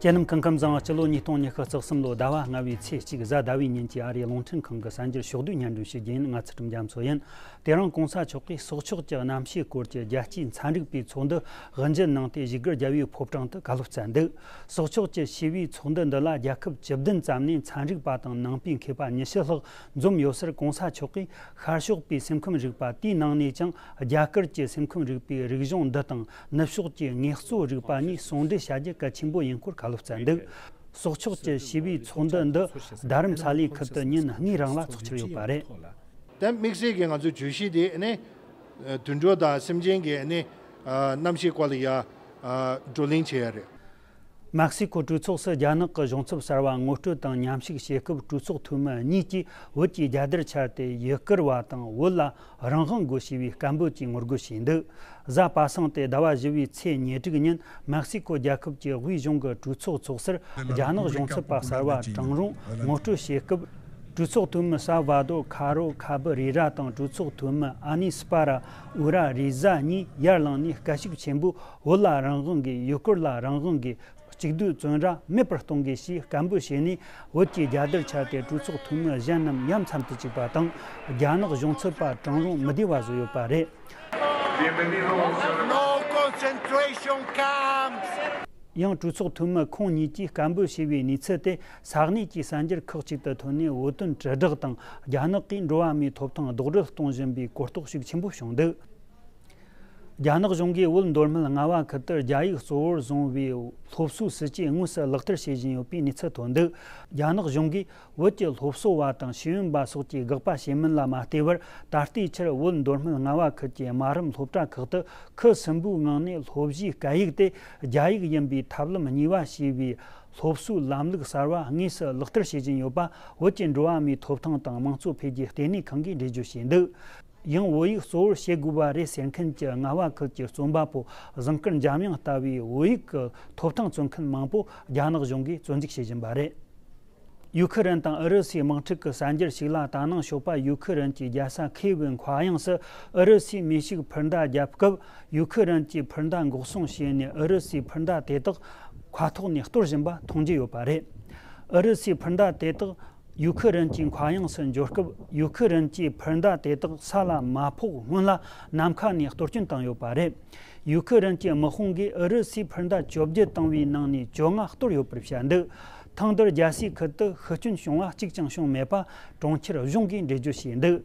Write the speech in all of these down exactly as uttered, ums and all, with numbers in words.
དེ་རྣམས་སྐུ་ཁམས་བཟང་། སྤྱི་ལོ་ཉིས་སྟོང་ཉི་ཤུ་རྩ་གསུམ་ལོ་ཟླ་བ་ལྔ་བའི་ཚེས་གཅིག་གཟའ་ཟླ་བའི་ཉིན་གྱི་ཨ་རིའི་རླུང་འཕྲིན་ཁང་གི་གསར་འགྱུར་ཕྱོགས་བསྡུས་སྙན་སྒྲོན་ཞུ་རྒྱུ་ཡིན། ང་ཚུལ་ཁྲིམས་རྒྱ་མཚོ་ཡིན། དེ་རིང་གོང་ས་མཆོག་གིས་སྲོག་ཆགས་ཀྱི་གནམ་གཤིས་སྐོར་གྱི་རྒྱལ་སྤྱིའི་ཚན་རིག་པའི་ཚོགས་འདུ་དབུ་འབྱེད་གནང་སྟེ། བཞུགས་སྒར་རྒྱལ་བའི་ཕོ་བྲང་དུ་བཀའ་སློབ་སྩལ་འདུག་སྲོག་ཆགས་ཀྱི་ཞི་བའི་ཚོགས་འདུ་འདི་ལ་རྒྱལ་ཁབ་བཅུ་བདུན་ཙམ་ནས་ཚན་རིག་པ་དང་ནང་པའི་མཁས་པ་ཉི་ཤུ་ལྷག་འཛོམས་ཡོད་སར། གོང་ས་མཆོག་གིས་ཤར་ཕྱོགས་པའི་སེམས་ཁམས་རིག་པ། དེའི་ནང་ནས་ཀྱང་རྒྱ་གར་གྱི་སེམས་ཁམས་རིག་པའི་རིག་གཞུང་འདི་དང་ནུབ་ཕྱོགས་ཀྱི་ངལ་རྩོལ་རིག་པ་གཉིས་ཟུང་འབྲེལ་བྱ་རྒྱུ་གལ་ཆེན་པོ་ཡིན་སྐོར་བཀའ་སློབ་སྩལ་འདུག་སྲོག་ཆགས་ཀྱི་ཞི་བའི་ཚོགས་འདུ་འདི་རྡ་རམ་ས་ལའི་ཁུལ་དུ་ཉིན་གཉིས་རིང་ལ་འཚོགས་འཆར་ཡོད་པ་རེད། དེ་དམིགས་བསལ་གྱི་ང་ཚོའི་བརྗོད་གཞི་དེ་ནི་དུད་འགྲོ་དང་སེམས་ཅན་གྱི་ནི་གནམ་གཤིས་སྐོར་ལ་ཡ་བགྲོ་གླེང་བྱེད་ཡ་རེད། མེག་སི་ཀོ་གྲོས་ཚོགས་སུ་རྒྱ་ནག་གི་གཞུང་ཚབ་གསར་བ་ངོ་སྤྲོད་དང་མཉམ་ཞུགས་བྱེད་སྐབས། གྲོས་ཚོགས་འཐུས་མི་གཉིས་ཀྱིས་བོད་ཀྱི་རྒྱལ་དར་འཕྱར་ཏེ་ཡུ་གུར་བ་དང་བོད་ལ་རང་དབང་དགོས་ཞེས་པའི་སྐད་འབོད་ཀྱིས་ངོ་རྒོལ་བྱས་འདུག་གཟའ་པ་སངས་ཏེ་ཟླ་བ་བཞི་བའི་ཚེས་ཉེར་དྲུག་ཉིན་མེག་སི་ཀོ་རྒྱལ་ཁབ་ཀྱི་དབུས་གཞུང་གི་གྲོས་ཚོགས་འཚོགས་སར། རྒྱ་ནག་གཞུང་ཚབ་པ་གསར་བ་ཀྲང་རུང་ངོ་སྤྲོད་བྱེད་སྐབས། གྲོས་ཚོགས་འཐུས་མི་ས་བྷ་དོ་ཁ་རོ་ཁ་བུ་རི་ར་དང་གྲོས་ཚོགས་འཐུས་མི་ཨ་ནི་སི་པ་ར་ཨུ་ར་རི་ཟ་གཉིས་ཡར་ལངས་ནས་སྐད་ཤུགས་ཆེན་པོས་བོད་ལ་རང་དབང་དགོས། ཡུ་གུར་ལ་རང་དབང་དགོས། གཅིག་སྡུད་བཙོན་ར་མེད་པར་གཏོང་དགོས་ཞེས་སྐད་འབོད་བྱས་ནས། བོད་ཀྱི་རྒྱལ་དར་འཕྱར་ཏེ་གྲོས་ཚོགས་འཐུས་མི་གཞན་རྣམས་ཡ་མཚན་དུ་བཅུག་པ་དང་། རྒྱ་ནག་གཞུང་ཚབ་པ་ཀྲང་རུང་མི་བདེ་བ་བཟོས་ཡོད་པ་རེད། Bienvenidos. No concentration camps. ཡང་གྲོས་ཚོགས་འཐུས་མི་ཁོང་གཉིས་ཀྱིས་སྐད་འབོད་བྱས་པའི་གནས་ཚུལ་དེ་ས་གནས་ཀྱི་གསར་འགྱུར་ཁག་ཅིག་ཏུ་ཐོན་ནས། བོད་དོན་དྲིལ་བསྒྲགས་དང་རྒྱ་ནག་གིས་འགྲོ་བ་མིའི་ཐོབ་ཐང་རྡོག་རོལ་གཏོང་བཞིན་པའི་གོ་རྟོགས་ཤུགས་ཆེན་པོ་བྱུང་འདུག་རྒྱ་ནག་གཞུང་གིས་བོད་མདོ་སྨད་རྔ་བ་ཁུལ་དུ་རྒྱ་ཡིག་གཙོ་བོར་བཟུང་བའི་སློབ་གསོའི་སྲིད་ཇུས་དངོས་སུ་ལག་བསྟར་བྱེད་བཞིན་ཡོད་པའི་གནས་ཚུལ་ཐོན་འདུག་རྒྱ་ནག་གཞུང་གིས་བོད་ཀྱི་སློབ་གསོ་བ་དང་ཤེས་ཡོན་པ་སོགས་ཀྱིས་དགག་པ་བྱས་མིན་ལ་མ་ལྟོས་པར། ད་ལྟའི་ཆར་བོད་མདོ་སྨད་རྔ་བ་ཁུལ་གྱི་དམའ་རིམ་སློབ་གྲྭ་ཁག་ཏུ་ཁུལ་གསུམ་པོའི་ངང་ནས་སློབ་གཞིའི་སྐད་ཡིག་དེ་རྒྱ་ཡིག་ཡིན་པའི་ཐབས་ལམ་གཉིས་པ་ཞེས་པའི་སློབ་གསོའི་ལམ་ལུགས་གསར་བ་དངོས་སུ་ལག་བསྟར་བྱེད་བཞིན་ཡོད་པ། བོད་ཀྱི་འགྲོ་བ་མིའི་ཐོབ་ཐང་དང་དམངས་གཙོ་འཕེལ་རྒྱས་ལྟེ་གནས་ཁང་གིས་འགྲེལ་བརྗོད་བྱས་འདུག་ཡང་བོད་ཡིག་གཙོ་བོར་བྱེད་དགོས་པ་རེད་ཟེར་མཁན་གྱི་རྔ་བ་ཁུལ་གྱི་རྩོམ་པ་པོ་ཟངས་དཀར་འཇམ་དབྱངས་ལྟ་བུའི་བོད་ཡིག་གི་ཐོབ་ཐང་རྩོད་མཁན་མང་པོ་རྒྱ་ནག་གཞུང་གིས་བཙོན་འཇུག་བྱེད་བཞིན་པ་རེད། ཡུ་ཁི་རན་དང་ཨུ་རུ་སུའི་དམག་འཁྲུག་གི་གསར་འགྱུར་ཞིག་ལ། ད་ནངས་ཞོགས་པ་ཡུ་ཁི་རན་གྱི་རྒྱལ་ས་ཁེ་བི་མཁའ་དབྱིངས་སུ་ཨུ་རུ་སུའི་མེ་ཤུགས་འཕུར་མདའ་བརྒྱབ་སྐབས། ཡུ་ཁི་རན་གྱི་འཕུར་མདའ་འགོག་སྲུང་བྱས་ནས། ཨུ་རུ་སུའི་འཕུར་མདའ་དེ་དག་མཁའ་ཐོག་ནས་གཏོར་བཞིན་པ་མཐོང་རྒྱུ་ཡོད་པ་རེད། ཨུ་རུ་སུའི་འཕུར་མདའ་དེ་དག་ཡུ་ཁི་རན་གྱི་མཁའ་དབྱིངས་སུ་འབྱོར་སྐབས། ཡུ་ཁི་རན་གྱི་འཕུར་མདའ་དེ་དག་ས་ལ་མ་ཕོག་སྔོན་ལ་ནམ་མཁའ་ནས་གཏོར་སྐྱོན་བཏང་ཡོད་པ་རེད། ཡུ་ཁི་རན་གྱི་དམག་དཔུང་གིས་ཨུ་རུ་སུའི་འཕུར་མདའ་བཅོ་བརྒྱད་བཏང་བའི་ནང་ནས་བཅོ་ལྔ་གཏོར་ཡོད་པར་བཤད་འདུག་ཐེངས་འདིར་རྒྱལ་སའི་ཁུལ་དུ་ཤི་སྐྱོན་བྱུང་བ་གཅིག་ཀྱང་བྱུང་མེད་པ། གྲོང་ཁྱེར་གཞུང་གིས་འགྲེལ་བརྗོད་བྱས་འདུག་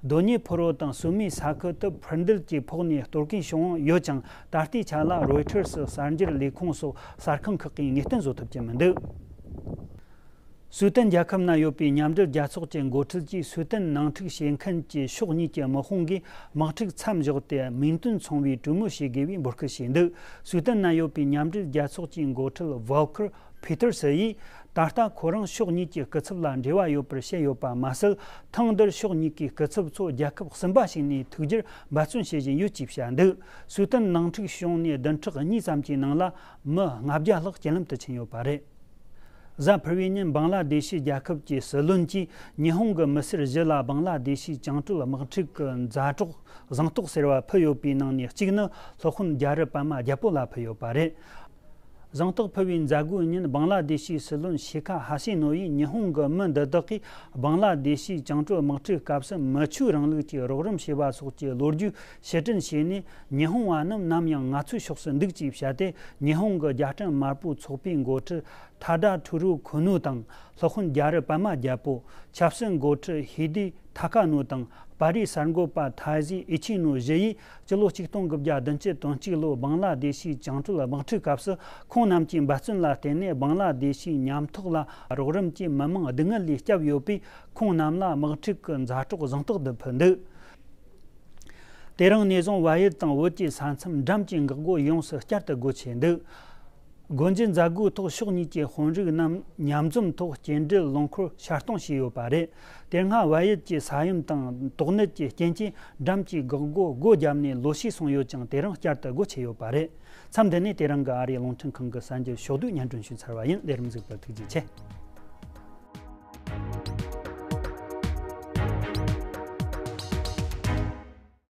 དོ་ཉེ་ཕོ་རོ་དང་སུ་མི་ས་ཁུལ་དུ་འཕུར་མདེལ་གྱི་ཕོག་ནས་གཏོར་སྐྱོན་བྱུང་ཡོད་ཀྱང་། ད་ལྟའི་ཆ་ལ་རོའི་ཊར་སི་གསར་འགྱུར་ལས་ཁུངས་སོགས་གསར་ཁང་ཁག་གིས་ངེས་གཏན་བཟོ་ཐུབ་ཀྱི་མི་འདུག་སུའུ་ཏན་རྒྱལ་ཁབ་ན་ཡོད་པའི་མཉམ་འབྲེལ་རྒྱལ་ཚོགས་ཀྱི་འགོ་ཁྲིད་ཀྱིས། སུའུ་ཏན་ནང་འཁྲུག་བྱེད་མཁན་གྱི་ཕྱོགས་གཉིས་ཀྱི་དམག་དཔུང་གིས་དམག་འཁྲུག་མཚམས་འཇོག་སྟེ། མིང་དོན་མཚུངས་པའི་གྲོས་མོལ་བྱེད་དགོས་པའི་འབོད་སྐུལ་བྱས་འདུག་སུའུ་ཏན་ན་ཡོད་པའི་མཉམ་འབྲེལ་རྒྱལ་ཚོགས་ཀྱི་འགོ་ཁྲིད་ཝོལ་ཀར་ཕི་ཏར་སི་ཡིས། ད་ལྟ་ཁོ་རང་ཕྱོགས་གཉིས་ཀྱི་སྐུ་ཚབ་ལ་འབྲེལ་བ་ཡོད་པར་བཤད་ཡོད་པ་མ་ཟད། ཐེངས་འདིར་ཕྱོགས་གཉིས་ཀྱི་སྐུ་ཚབ་ཚོ་རྒྱལ་ཁབ་གསུམ་པ་ཞིག་ནས་ཐུག་རྒྱུར་འབད་བརྩོན་བྱེད་བཞིན་ཡོད་ཅེས་བཤད་འདུག་སུའུ་ཏན་ནང་འཁྲུག་བྱུང་ནས་བདུན་ཕྲག་གཉིས་ཙམ་གྱི་ནང་ལ་མི་ལྔ་བརྒྱ་ལྷག་རྐྱེན་ལམ་དུ་ཕྱིན་ཡོད་པ་རེད། གཟའ་ཕུར་བུའི་ཉིན་བང་ལ་དེ་ཤི་རྒྱལ་ཁབ་ཀྱི་སྲིད་བློན་གྱིས། ཉི་ཧོང་གི་མི་སེར་བཞི་ལ་བང་ལ་དེ་ཤིའི་བཅིངས་འགྲོལ་དམག་འཁྲུག་གི་མཛའ་གྲོགས་གཟེངས་རྟོག་ཟེར་བ་ཕུལ་ཡོད་པའི་ནང་ནས་གཅིག་ནི་སློབ་དཔོན་རྒྱ་རི་པདྨ་རྒྱལ་པོ་ལ་ཕུལ་ཡོད་པ་རེད། གཟེངས་རྟོག་ཕུལ་བའི་མཛད་སྒོའི་ཉིན། བང་ལ་དེ་ཤིའི་སྲིད་བློན་ཤེ་ཁ་ཧ་སི་ནོ་ཡིས། ཉི་ཧོང་གི་མི་འདི་དག་གིས་བང་ལ་དེ་ཤིའི་བཅིངས་འགྲོལ་དམག་འཁྲུག་སྐབས་སུ་མི་ཆོས་རིང་ལུགས་ཀྱི་རོགས་རམ་བྱས་པ་སོགས་ཀྱི་ལོ་རྒྱུས་ཕྱིར་དྲན་བྱས་ནས། ཉི་ཧོང་བ་རྣམས་ནམ་ཡང་ང་ཚོའི་ཕྱོགས་སུ་འདུག་ཅེས་བཤད་དེ། ཉི་ཧོང་གི་རྒྱལ་ཕྲན་དམར་པོའི་ཚོགས་པའི་འགོ་ཁྲིད་ཐ་ད་ཐུ་རུ་ཁུ་ནུ་དང་། སློབ་དཔོན་རྒྱ་རི་པདྨ་རྒྱལ་པོ། ཆབ་སྲིད་འགོ་ཁྲིད་ཧི་དི་ཐ་ཀ་ནོ་དང་། པར་རིས་གསར་འགོད་པ་ཐ་ཟི་ཨི་ཆི་ནོ་བཞི་ཡིས། སྤྱི་ལོ་གཅིག་སྟོང་དགུ་བརྒྱ་བདུན་ཅུ་དོན་གཅིག་ལོའི་བང་ལ་དེ་ཤིའི་བཅིངས་འགྲོལ་དམག་འཁྲུག་སྐབས་སུ། ཁོང་རྣམས་ཀྱི་འབད་བརྩོན་ལ་བརྟེན་ནས། བང་ལ་དེ་ཤིའི་ཉམ་ཐག་ལ་རོགས་རམ་གྱིས་མི་མང་སྡུག་བསྔལ་ལས་བསྐྱབས་ཡོད་པས། ཁོང་རྣམས་ལ་དམག་འཁྲུག་གི་མཛའ་གྲོགས་གཟེངས་རྟགས་འདི་ཕུལ་འདུག་དེ་རིང་ནས་བཟུང་བལ་ཡུལ་དང་བོད་ཀྱི་ས་མཚམས་འགྲམ་གྱི་འགག་སྒོ་ཡོངས་སུ་བསྐྱར་དུ་སྒོ་ཕྱེ་འདུག་སྒོ་འབྱེད་མཛད་སྒོའི་ཐོག་ཕྱོགས་གཉིས་ཀྱི་དཔོན་རིགས་རྣམས་མཉམ་འཛོམས་ཐོག་སྐྱེལ་འདྲེན་རླངས་འཁོར་ཕྱིར་གཏོང་བྱས་ཡོད་པ་རེད། དེ་སྔ་བལ་ཡུལ་གྱི་ས་ཡོམ་དང་དོགས་གནད་ཀྱི་རྐྱེན་གྱིས་འགྲམ་གྱི་འགག་སྒོ་སྒོ་བརྒྱབ་ནས་ལོ་ཤས་སོང་ཡོད་ཀྱང་། དེ་རིང་བསྐྱར་དུ་སྒོ་ཕྱེ་ཡོད་པ་རེད། མཚམས་འདི་ནས་དེ་རིང་གི་ཨ་རིའི་རླུང་འཕྲིན་ཁང་གི་གསར་འགྱུར་ཕྱོགས་བསྡུས་སྙན་སྒྲོན་ཞུས་ཚར་བ་ཡིན། ལས་རིམ་གཟིགས་པར་ཐུགས་རྗེ་ཆེ།